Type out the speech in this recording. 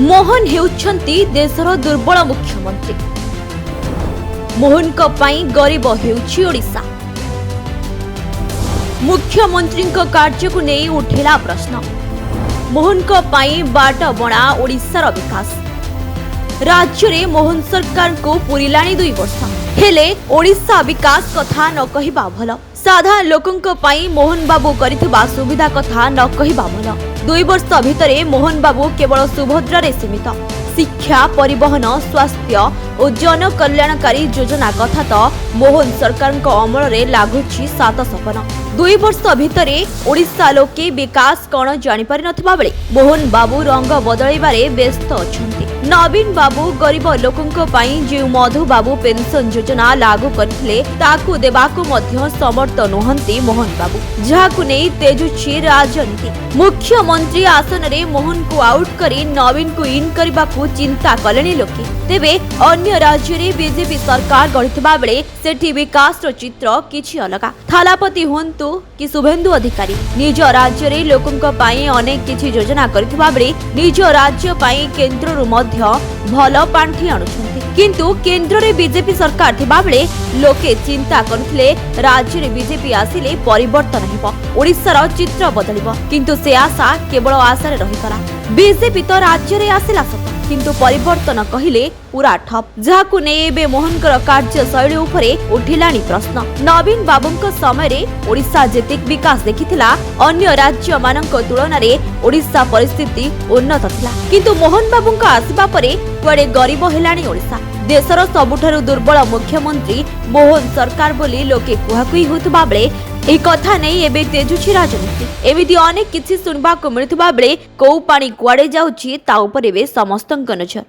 ମୋହନ ହେଉଛନ୍ତି ଦେଶର ଦୁର୍ବଳ ମୁଖ୍ୟମନ୍ତ୍ରୀ। ମୋହନଙ୍କ ପାଇଁ ଗରିବ ହେଉଛି ଓଡ଼ିଶା। ମୁଖ୍ୟମନ୍ତ୍ରୀଙ୍କ କାର୍ଯ୍ୟକୁ ନେଇ ଉଠିଲା ପ୍ରଶ୍ନ। ମୋହନଙ୍କ ପାଇଁ ବାଟବଣା ଓଡ଼ିଶାର ବିକାଶ। ରାଜ୍ୟରେ ମୋହନ ସରକାରଙ୍କୁ ପୁରିଲାଣି 2 ବର୍ଷ। ହେଲେ ଓଡ଼ିଶା ବିକାଶ କଥା ନ କହିବା ଭଲ। ସାଧାରଣ ଲୋକଙ୍କ ପାଇଁ ମୋହନ ବାବୁ କରିଥିବା ସୁବିଧା କଥା ନ କହିବା ଭଲ। 2 ବର୍ଷ ଭିତରେ ମୋହନ ବାବୁ କେବଳ ସୁଭଦ୍ରାରେ ସୀମିତ। ଶିକ୍ଷା, ପରିବହନ, ସ୍ୱାସ୍ଥ୍ୟ ଓ ଜନକଲ୍ୟାଣକାରୀ ଯୋଜନା କଥା ତ ମୋହନ ସରକାରଙ୍କ ଅମଳରେ ଲାଗୁଛି ସାତ ସପନ। 2 ବର୍ଷ ଭିତରେ ଓଡ଼ିଶା ଲୋକେ ବିକାଶ କ'ଣ ଜାଣିପାରିନଥିବା ବେଳେ ମୋହନ ବାବୁ ରଙ୍ଗ ବଦଳାଇବାରେ ବ୍ୟସ୍ତ ଅଛନ୍ତି। ନବୀନ ବାବୁ ଗରିବ ଲୋକଙ୍କ ପାଇଁ ଯେଉଁ ମଧୁବାବୁ ପେନ୍ସନ ଯୋଜନା ଲାଗୁ କରିଥିଲେ, ତାକୁ ଦେବାକୁ ମଧ୍ୟ ସମର୍ଥ ନୁହନ୍ତି ମୋହନ ବାବୁ, ଯାହାକୁ ନେଇ ତେଜୁଛି ରାଜନୀତି। ମୁଖ୍ୟମନ୍ତ୍ରୀ ଆସନରେ ମୋହନଙ୍କୁ ଆଉଟ୍ କରି ନବୀନଙ୍କୁ ଇନ୍ କରିବାକୁ ଚିନ୍ତା କଲେଣି ଲୋକେ। ତେବେ ଅନ୍ୟ ରାଜ୍ୟରେ ବିଜେପି ସରକାର ଗଢ଼ିଥିବା ବେଳେ ସେଠି ବିକାଶର ଚିତ୍ର କିଛି ଅଲଗା। ଥାଲାପତି ହୁଅନ୍ତୁ କି ଶୁଭେନ୍ଦୁ ଅଧିକାରୀ, ନିଜ ରାଜ୍ୟରେ ଲୋକଙ୍କ ପାଇଁ ଅନେକ କିଛି ଯୋଜନା କରିଥିବା ବେଳେ ନିଜ ରାଜ୍ୟ ପାଇଁ କେନ୍ଦ୍ରରୁ ମଧ୍ୟ ଭଲ ପାଣ୍ଠି ଆଣୁଛନ୍ତି। କିନ୍ତୁ କେନ୍ଦ୍ରରେ ବିଜେପି ସରକାର ଥିବାବେଳେ ଲୋକେ ଚିନ୍ତା କରୁଥିଲେ, ରାଜ୍ୟରେ ବିଜେପି ଆସିଲେ ପରିବର୍ତ୍ତନ ହେବ, ଓଡ଼ିଶାର ଚିତ୍ର ବଦଳିବ। କିନ୍ତୁ ସେ ଆଶା କେବଳ ଆଶାରେ ରହିଗଲା। ବିଜେପି ତ ରାଜ୍ୟରେ ଆସିଲା ସତ, କିନ୍ତୁ ପରିବର୍ତ୍ତନ କହିଲେ ପୁରା ଠପ୍। ଯାହାକୁ ନେଇ ଏବେ ମୋହନଙ୍କର କାର୍ଯ୍ୟଶୈଳୀ ଉପରେ ଉଠିଲାଣି ପ୍ରଶ୍ନ। ନବୀନ ବାବୁଙ୍କ ସମୟରେ ଓଡ଼ିଶା ଯେତିକି ବିକାଶ ଦେଖିଥିଲା, ଅନ୍ୟ ରାଜ୍ୟମାନଙ୍କ ତୁଳନାରେ ଓଡ଼ିଶା ପରିସ୍ଥିତି ଉନ୍ନତ ଥିଲା। କିନ୍ତୁ ମୋହନ ବାବୁଙ୍କ ଆସିବା ପରେ କୁଆଡ଼େ ଗରିବ ହେଲାଣି ଓଡ଼ିଶା। ଦେଶର ସବୁଠାରୁ ଦୁର୍ବଳ ମୁଖ୍ୟମନ୍ତ୍ରୀ ମୋହନ ସରକାର ବୋଲି ଲୋକେ କୁହାକୁହି ହେଉଥିବା ବେଳେ ଏହି କଥା ନେଇ ଏବେ ତେଜୁଛି ରାଜନୀତି। ଏମିତି ଅନେକ କିଛି ଶୁଣିବାକୁ ମିଳୁଥିବା ବେଳେ କୋଉ ପାଣି କୁଆଡ଼େ ଯାଉଛି, ତା ଉପରେ ଏବେ ସମସ୍ତଙ୍କ ନଜର।